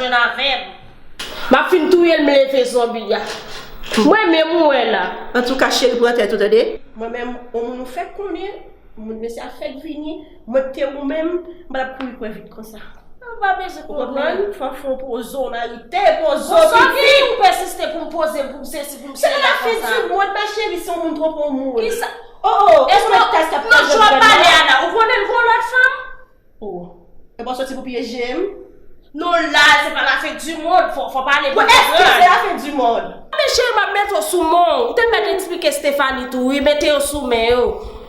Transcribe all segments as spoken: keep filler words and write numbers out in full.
Jwenn avè m. M ap fin touye l, m leve zonbi a. Mwen menm ou wè la. Antouka, cheri, pran tèt ou, tande? Mwen menm, yon moun ou fèk konnen, moun mesye a fèk vini, mwen te ou menm, m pa t ap kouri kwè vit konsa. Ou pa bezwen konnen. Ou konprann? Fò fè yon poze, w marite, poze w pitit. Ou pèsiste pou m poze m, pou m sesi, pou m sela konsa. Se la fen di mond, ma chérie, si yon moun twonpe yon moun. Kisa? Oh, oh, e pou lòt tès k ap fè jòt grann nan. Ou konnen l gon lòt fanm? Oh. E pa w soti pou pyeje m? Nou la, se pa lafen di mond, fò, fò pale pou konprann. Èske se lafen di mond? Men cheri, m ap mete w sou men w. Ou te mèt eksplike Stephanie tou, wi, mete yo sou men yo.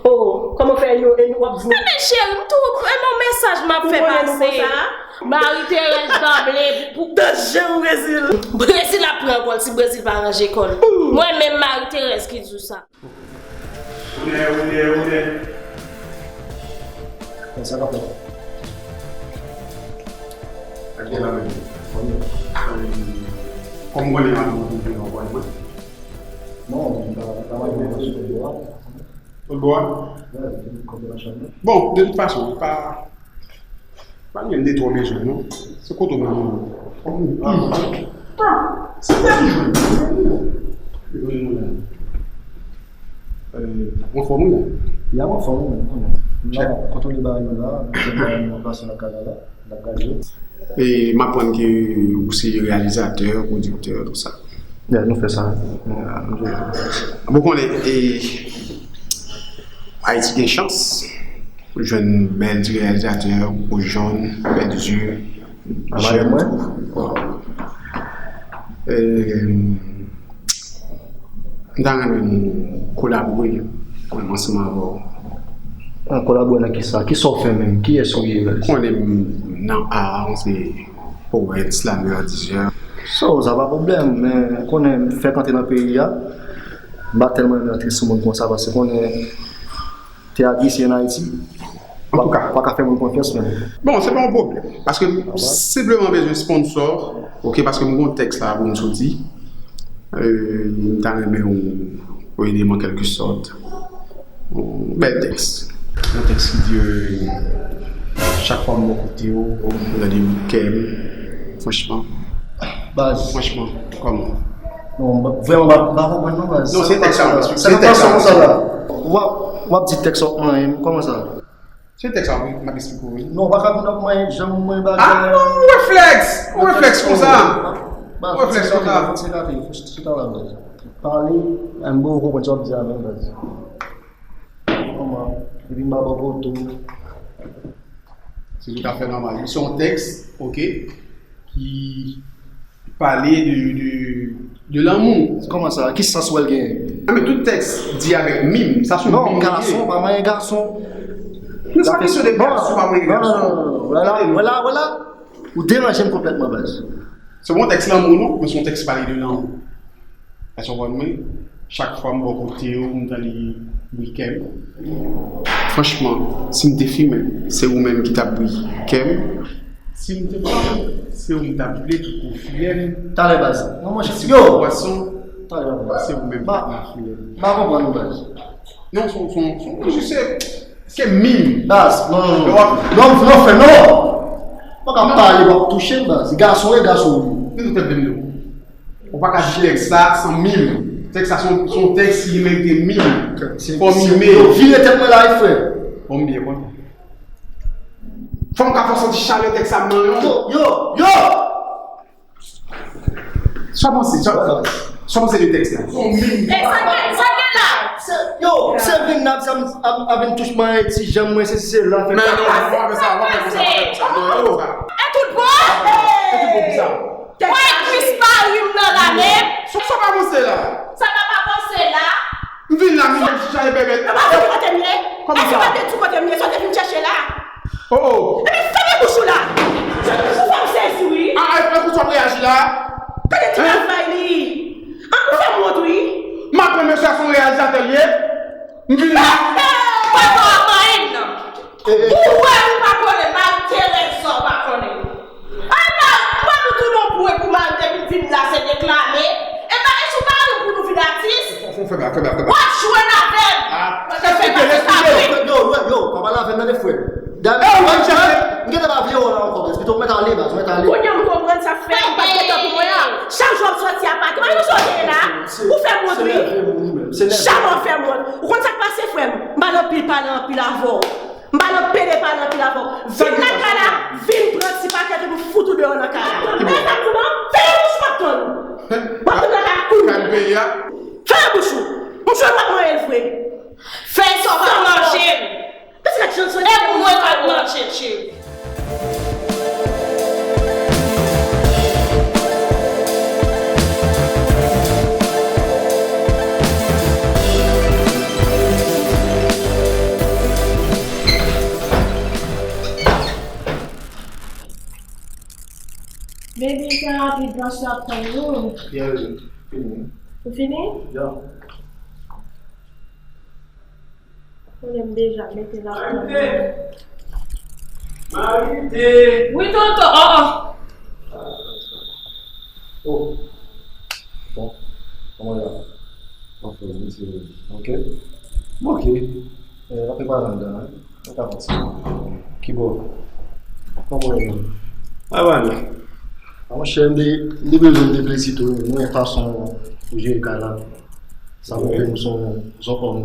Oh, kòman fè yo, e w ap di m? Men cheri, m tou, e yon mesaj m ap fè pase. Marie Thérèse Danblé pou. Danje ou Brezil. Brezil ap pran kò l si Brezil pa ranje kò l. Mwen menm Marie Thérèse ki di w sa. Ou dèyè, ou dèyè, ou dèyè. Sa k ap fèt? Ak gen la menm. Kòm ou konnen m ap vin vin ankò mwen. Non, m ta ta mande mwen sou bò a. Sou bò a? Wè, m konprann chan mwen. Bon, de tout fason, pa Pa gen de twò bezwen non. Se kote w mande m. Kòm ou. Ah, se sa ki jwenn. Mwen fò mwen. Ya mwen fò mwen. Mwen kontwole bagay yo la. Mwen pase nan kay la. N ap gade yo. E m aprann ke ou se reyalizatè, pwodiktè, tout sa. Ya, nou fè sa. Bon, konnen, e, Ayiti gen chans. Jwenn bèl ti reyalizatè, Rouge Jaune, Bèl Zye, jèn tou. M ta renmen nou kolabore ansanm avè w. An kolabore nan kisa? Kisa w fè menm? Kiyès ou ye? Konnen m nan a, se powèt, slamè, dizè. So, sa pa pwoblèm, men konnen m fèk antre nan peyi a. M pa tèlman renmen antre sou moun konsa, paske konnen te a glise an Ayiti. Antouka. Pa ka fè moun konfyans menm. Bon, se pa yon pwoblèm. Paske m senpleman bezwen sponsò, oke, paske m gon tèks la pou m soti. M ta renmen ou ede m an kèlke sòt. Yon bèl tèks. Yon tèks ki di, chak fwa m bò kote w, ou gade m kè m. Franchman. Baz. Franchman, kòman? Non, vrèman, m pa konprann non, baz. Non, se tèks sa, se tèks sa. Sa nan fason konsa la. W ap, w ap di tèks w ap manyen m, kòman sa? Se tèks sa, m ap eksplike w, wi. Non, w pa ka vin ap manyen janm manyen bagay. Ah, non, ou reflèks! Ou reflèks konsa! Ou reflèks konsa! Fòk se gate, fòk se gate, fòk se gate. Pale, m pa konprann sa w ap di a menm, baz. Kòman? Epi m pa bò kote w. Se tou ka fè nòmal. Se yon tèks, oke, ki pale de, de, de lanmou. Kòman sa? Ki sans w wè l genyen? Ah, men tout tèks di avèk mim. Sa se yon mim li ye. Non, gason pa manyen gason. Non, se pa kesyon de gason pa manyen gason. Vwala, vwala, vwala. Ou deranje m konplètman, baz. Se pa yon tèks lanmou, non, men se yon tèks ki pale de lanmou. Èske w konprann mwen? Chak fwa m bò kote w, m tande bri kè m. Franchman, si m te fimen, se ou menm ki t ap bri kè m. Si m te fanm, se ou m t ap vle tout kou filen m. Talè baz. Mwen manje ti yo. Pwason, talè baz. Se ou menm ki t ap mafile m. M pa konprann ou baz. Non, son, son, son, jis se, se mim. Baz, non, non, non. Non, non, fè non. Ou pa ka pale, w ap touche m baz. Gason e gason. Vin nou tèt vin nou. Ou pa ka di tèks sa san mim. Tèks sa se yon, se yon tèks ki merite mim. Fò mime. Yo vire tèt mwen la wi frè. Bon, m byen kontan. Fò m ka fè w santi chalè tèks sa m nan yon. Yo, yo, yo! Sa w panse, sa w panse de tèks la? Fò mim. E sa gen, sa gen la? Yo, se vin nan ap, ap, ap vin touch mwen ti janm mwen se si se la fè. Men non, w ap fè sa, w ap fè sa, w ap fè sa. Non, non, sa. E tout bon? E tout bon pou sa. Mwen Chris Paris m nan la menm. Sa pa panse la. Sa pa pa panse la. M vin la, m vin chache bèbèt. Mwen pa vin kote m ye. Kòman sa? Èske mwen te di kote m ye, sa w te vin chèche la? Oh, oh. Epi fèmen bouch ou la. Ou fè m sezi wi. Ah, ah, ekout w ap reyaji la. Gade ti travay li. An, ou fè m wont wi. M aprann mesye a se yon reyalizatè l ye. M vin la. Papa w ap manyen m nan. Ou wè m pa konnen Marie Thérèse sa w pa konnen. Ay pa, pa nou tou non pou e pou Marie te vin vin la se deklame. E pa e sou pa nou pou nou vin atis. Fè bak, fè bak, fè bak. W ap jwenn avè m. Mwen te fè bak sa wi. Yo, yo, yo, pa pale avè m tande frè. Dam, m gentan pa vle wè w la ankò baz. Pito w mèt ale baz, w mèt ale. Kounye a m konprann Sa fè ou pa t gen tan pou mwen an. Chak jou w ap sòti a pati. Mwen, nou sòti la. Ou fè m wont, wi. Jamè w fè m wont. Ou konn sa k pase, frè m? M pa nan pil pale anpil avè w. M pa nan pede pale anpil avè w. Vin nan kay la, vin pran ti pakèt epi fout ou deyò nan kay la. Ou tande sa m di w lan? Fèmen bouch ou, m ap tann ou. M ap tann nan kay la kounye a. Fèmen bouch ou. M jwenn w ap manyen l vre. Fè sa w pa manje. Pase gad jan l soti. E pou mwen k ap manje, cheri. Baby, fè rapid, bòs la ap tann nou. Yeah, fini. Ou fini? Yeah. Konnen m deja mete l ap tann. Marite! Marite! Wi, tonton. Oh, oh. Oh. Bon. Kòman y a? Anfòm, wi, se vre. Ok. Ok. Eh, n ap prepare anndan, hein? Mwen ka pati. Kibò? Kòman w ye? Mwen pa mal. A, monchè, m te, m te bezwen m te plezi tou, wi. Mwen fason ou jere kay la, sa montre m se yon, se yon òm.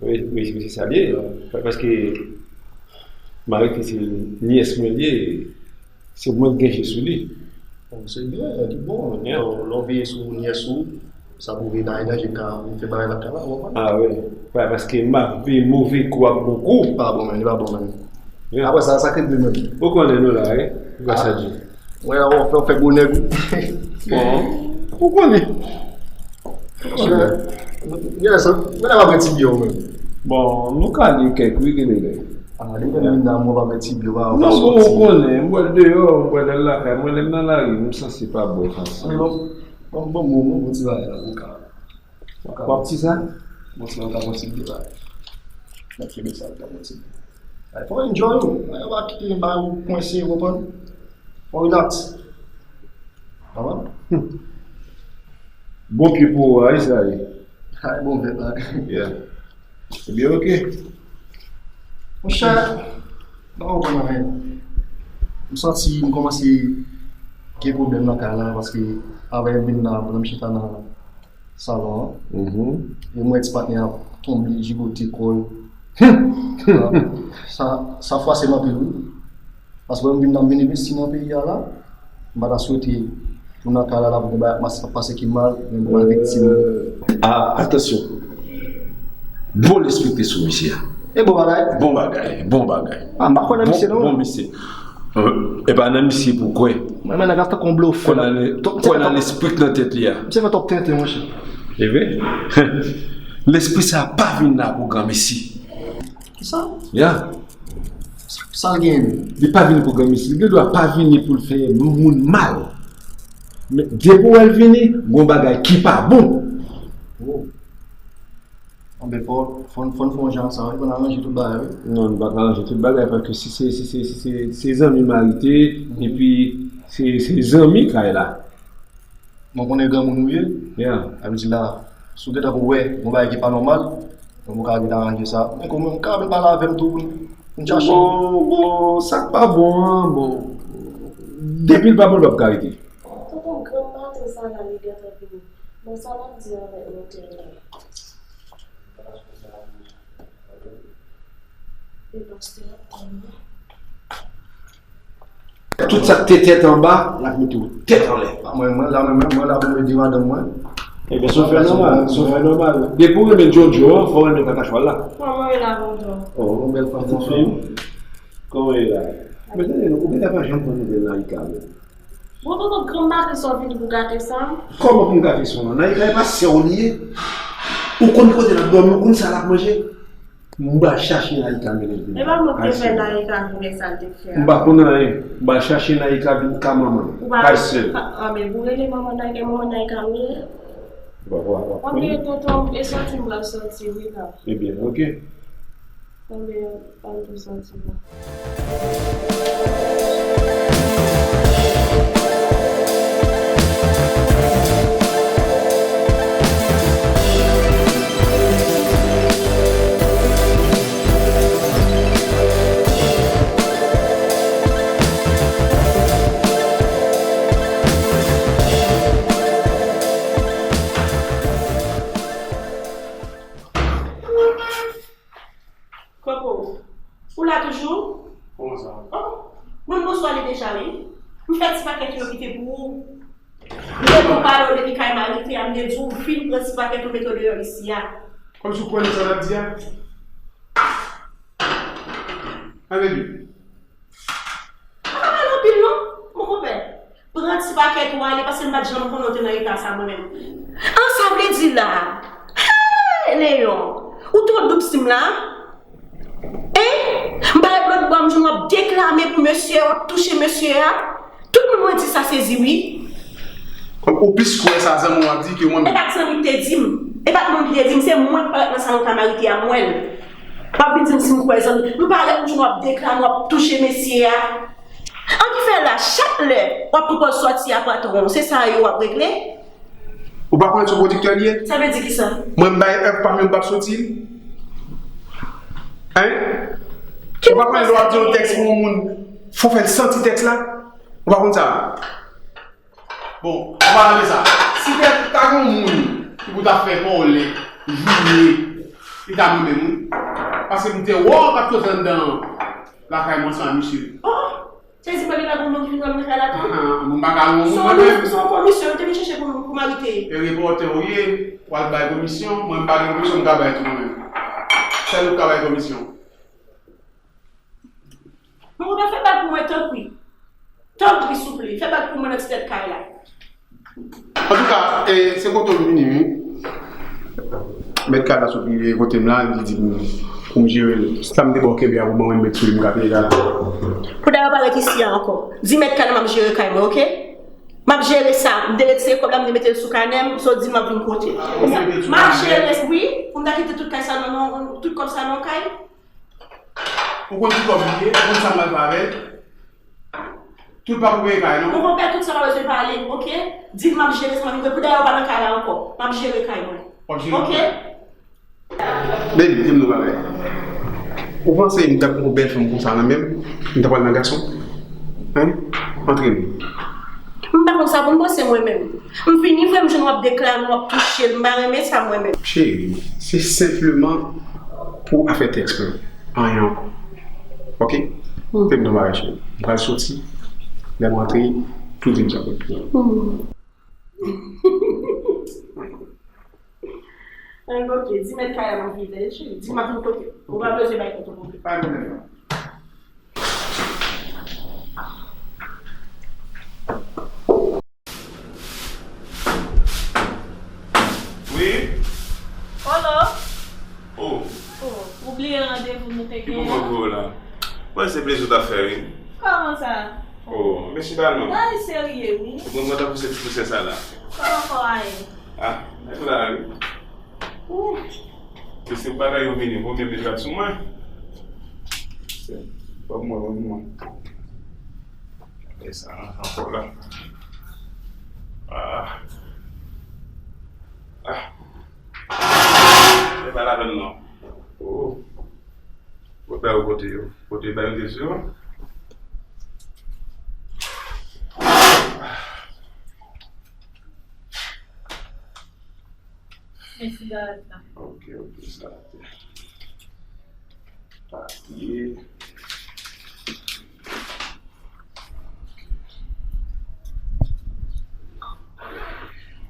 Wi, wi, wi, se sa l ye. Pa-, paske Marite se nyès mwen l ye. Se mwen k gen je sou li. Bon, se byen, li bon. Yeah. Lè w, lè w veye sou nyès ou, sa pwouve pa gen danje ka vin fè bagay lakay la, w konprann? Ah wi. Wi, paske m ap veye move kou ak bon kou. Pa bon, menn, li pa bon, menn. Yeah. Apre sa, sa k rive, menn? Ou konnen nou la, wi. Gras a Dye. Mwen la, w fè, w fè gwo nèg, wi. Bon, ou konnen. Monchè, yes, mwen la pa pran ti biyè, menn. Bon, nou ka li kèk, wi, gen de lè. Ah, li menm vin nan mwen pa mèt ti byo pa. Non, bon, ou konnen, m bwè l deyò, m bwè l lakay mwen, lè m nan lari, m sanse pa bwè fasil. Bon, bon, bon, bon, bon, ti bagay la, ou ka. W ap ti sa? Bon, ti bagay, ou ka bon ti bagay. Mèt kenbe sa, ou ka bon ti bagay. Ay, fò enjoy ou. Ay, ou pa kite bagay ou kwense, ou konprann? Fò relax. Kòman? Bon pye pou ou a, wi, sa ye. Ay, bon vèb la. Yeah. Ebyen, ok. Monchè, m pa konprann anyen. M santi m kòmanse gen pwoblèm nan kay la, paske avè m vin la, pandan m chita nan salon an, e m wè ti patnè a ap tonbe, jigote kò l. Sa, sa fwase m anpil, wi. Paske m vin nan, m vin envesti nan peyi a la, m pa ta swete pou nan kay la, la pou gen bagay ap pase ki mal, men pou al viktim. Ah, atansyon. Bon lespri te sou misye a. E bon bagay. Bon bagay, bon bagay. Ah, m pa kwè nan misye, non. Bon misye. Euh, e pa nan misye pou kwè. Mwen, mwen, nèg la tankou yon blofè. Kwè nan le-, kwè nan lespri k nan tèt li a. Misye fè twòp tenten, monchè. E vre? Lespri sa a pa vin la pou granmesi. Kisa? Ya. Sa, sa l genyen menm? Li pa vini pou granmesi. Li gendwa pa vini pou l fè moun mal. Men depi w wè l vini, gon bagay ki pa bon. Oh. Anben, fò, fò, fò n fè yon jan sa, wi, pou n aranje tout bagay, wi. Non, nou pa ka aranje tout bagay, paske si se, si se, si se, se zanmi Marite, epi se, se zanmi kay la. Mwen konnen granmoun ou ye. Yeah. Sa vle di la, si w gentan wè yon bagay ki pa nòmal, donk ou ka vin aranje sa. Men kòm ou ka vin pale avè m tou pou n, pou n chache. Bon, bon, sa k pa bon an, bon. Depi l pa bon, l p ap ka rete. Tonton, granm maten sa la, li gentan vini. Bon, sa l ap di avèk notè la? Tout sa k te tèt anba, l ap mete w tèt anlè. Mwen, mwen la, mwen, mwen, mwen la pou m ede madanm mwen. Ebyen, se yon fè nòmal, se yon fè nòmal. Depi w renmen Jojo, fò w renmen kaka chwal la. Kòman w ye la, bonjou? Oh, yon bèl fanm, yon fanm. Kòman w ye la? Men tande non, ou genlè pa janm pran nouvèl Naïka menm. Bon, tonton, granm maten sa w vini pou gate sa? Kòman pou m gate sa? Naïka e pa sè w li ye. Ou konn kote l ap dòmi, ou konn sa l ap manje. M pral chache Naïka mennen l vini. E pa mwen ki te fè Naïka vin, sa l te fè a. M pa konn anyen. M pral chache Naïka vin ka manman l. Ou pa, pa sè l. Anben, pou rele manman Naïka, manman Naïka m ye. Ou pa, ou pa, ou pa. Anben, tonton, e sòti m pral sòti, wi, la. Ebyen, ok. Anben, ann tou sòti la. pakèt yo kite pou ou. M te tou pale w depi kay Marite a, m te di w fin pran ti pakèt ou mete w deyò isi a. Kòmsi w kwè nan sa w ap di a? Ann, baby. Pa pale anpil non, mon konpè. Pran ti pakèt ou ale, paske m pa t janm konnen w te nan eta sa mwen menm. An, sa vle di la. Hey, Leyon, ou twò doub si m la. Hein? M parèt lòt bò, m jwenn w ap deklame pou mesye a, w ap touche mesye a. Tout moun mwen di sa sezi wi. Ou plis kwè sa zanmi w ap di ke mwen menm. E pa t zanmi k te di m. E pa t moun ki te di m, se mwen k parèt nan salon kay Marite a, m wè l. W ap vin di m si m kwè zanmi. M parèt, m jwenn w ap deklame, w ap touche mesye a. An ki fè la, chak lè w ap pran pòz sòti a patwon, se sa yo w ap regle? Ou pa konnen se yon pwodiktè li ye? Sa vle di kisa? Mwen m bay èv pa m, yo m p ap soti l. Hein? Ou pa konnen lè w ap di yon tèks pou yon moun, fò w fè l santi tèks la? Ou pa konn sa? Bon, anpalan de sa, si te ta gen yon moun ki pou ta fè kòlè, joure, li ta mwen menm wi. Paske m te wè w k ap soti anndan lakay mwen ansanm ak misye. Oh, oh. Sezi mwen, genlè gen yon moun ki vin wè m nan kay la tou. Ahan, moun pa ka wè yon moun mwen menm. Se yon komisyon, yo te vin chèche pou, pou Marite. E repòtè w ye, w al bay komisyon, mwen m pa gen komisyon m ka bay tou mwen menm. Sèl ou k ka bay komisyon. Mon konpè, fè bak pou mwen, tanpri. Tanpri, souple. Fè bak pou mwen nan ti tèt kay la. Antouka, e, se kote w vini, wi. Mèt kay la sot rive kote m la, li di m pou m jere l. Sa m te ba w kenbe a pou ban mwen, m met sou li, m ka peye kay la. Pou dayè, pa ret isi a ankò. Di mèt kay la m ap jere kay mwen, oke? M ap jere sa. M te retire kòb la, m te mete l sou kanè m, so di m ap vin kote. M ap jere, wi. Pou m ta kite tout kay sa nan, nan, tout kòb sa nan kay. Ou konn ki kòb li ye, ou konn sa m pral fè avè l. Tout pa pou peye kay, non? Mon konpè, tout sa pa bezwen pale, oke? Di l m ap jere sa, m ap jere. Pou dayè, ou pa nan kay la ankò. M ap jere kay mwen. W ap jere kay? Oke? Baby, di m yon bagay. Ou panse m t ap pran yon bèl fanm konsa nan men m? M t ap pral nan gason? Hein? Antre nou. M pa konn sa pou m panse mwen menm. M vini vre, m jwenn w ap deklame, w ap touche l, m pa renmen sa mwen menm. Cheri, se senpleman pou afè tèks lan. Anyen ankò. Oke? Fè m yon bagay, cheri. M pral soti. Lè m rantre, tou di m sa pou l fini. An, oke, di mèt kay la m ap vin, cheri. Di m ap vin kote. Ou pa bezwen bay kont ou konpli. Pa gen pwoblèm. Wi? Olo! Oh. Oh, ou bliye randevou nou te gen an? Ki moman pou ou la? Mwen se plezi w t ap fè, wi. Kòman sa? Oh, mèsi pa non. Ay, serye, wi. Ou konn mwen tankou se ti pousè sa la. Kòman kò a ye? Ah, mwen la, wi. Ouh. Se se bagay yo vini, konbyen mil kat sou mwen? Ban mwen, ban mwen. E sa, ankò la. Ah. Ah. E pa lapenn non. Oh. Ou bay ou kote yo. Kote bay yo te sou yo. Men sigarèt la. Ok, ok, sa te. Papye.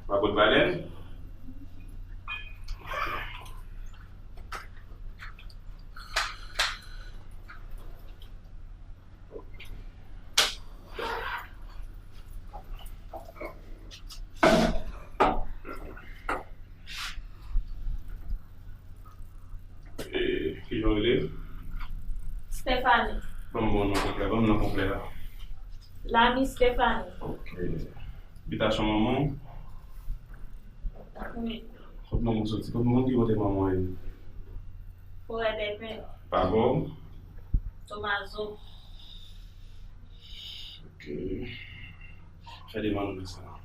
Pa pot balèn? E, kijan w rele? Stephanie. Ban m bon non konplè, ban m non konplè a. Lami Stephanie. Ok. Bitasyon manman w? Wi. Kot manman w soti? Kot manman w, ki kote manman w ye? Forèdèpen. Papa w? Tomazo. Ok. Fè demann mwen sa.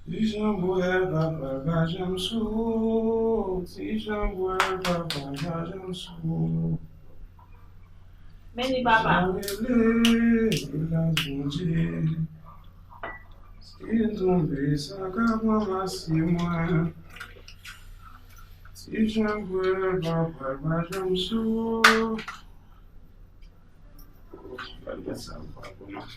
Ti jan bwè papa l pa janm sou, ti jan bwè papa l pa janm sou. Men li papa. Jan rele gras Bondye, si l tonbe sa ka ranmase mwen. Ti jan bwè papa l pa janm sou. Gad Gad sa, m pa bon non.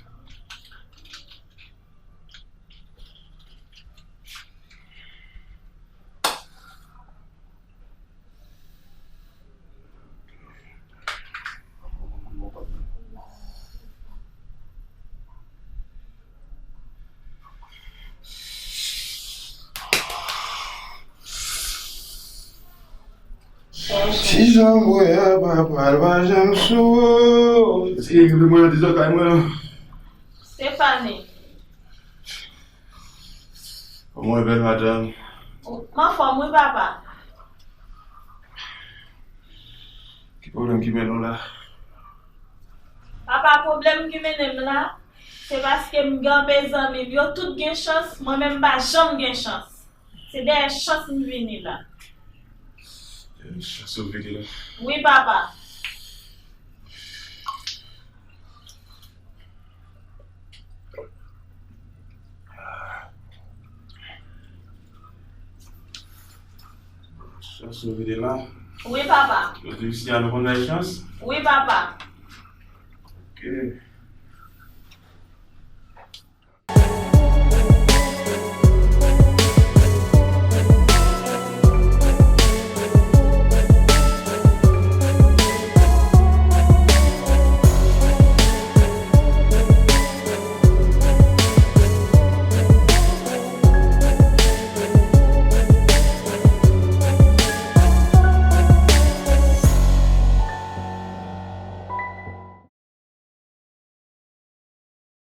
Si jan m wè a, papa l pa janm sou. Si egri mwen nan dizòkay mwen. Stephanie. Kòman w ye, bèl madanm? M anfòm, wi, papa. Ki pwoblèm ki mennen w la? Papa, pwoblèm ki mennen m la, se paske m gen anpil zanmi m, yo tout gen chans, mwen menm m pa janm gen chans. Se dèyè chans m vini la. Dèyè chans ou vini la? Wi, papa. Chans ou vini la? Wi, papa. Yo di misye a nou konn bay chans? Wi, papa. Ok.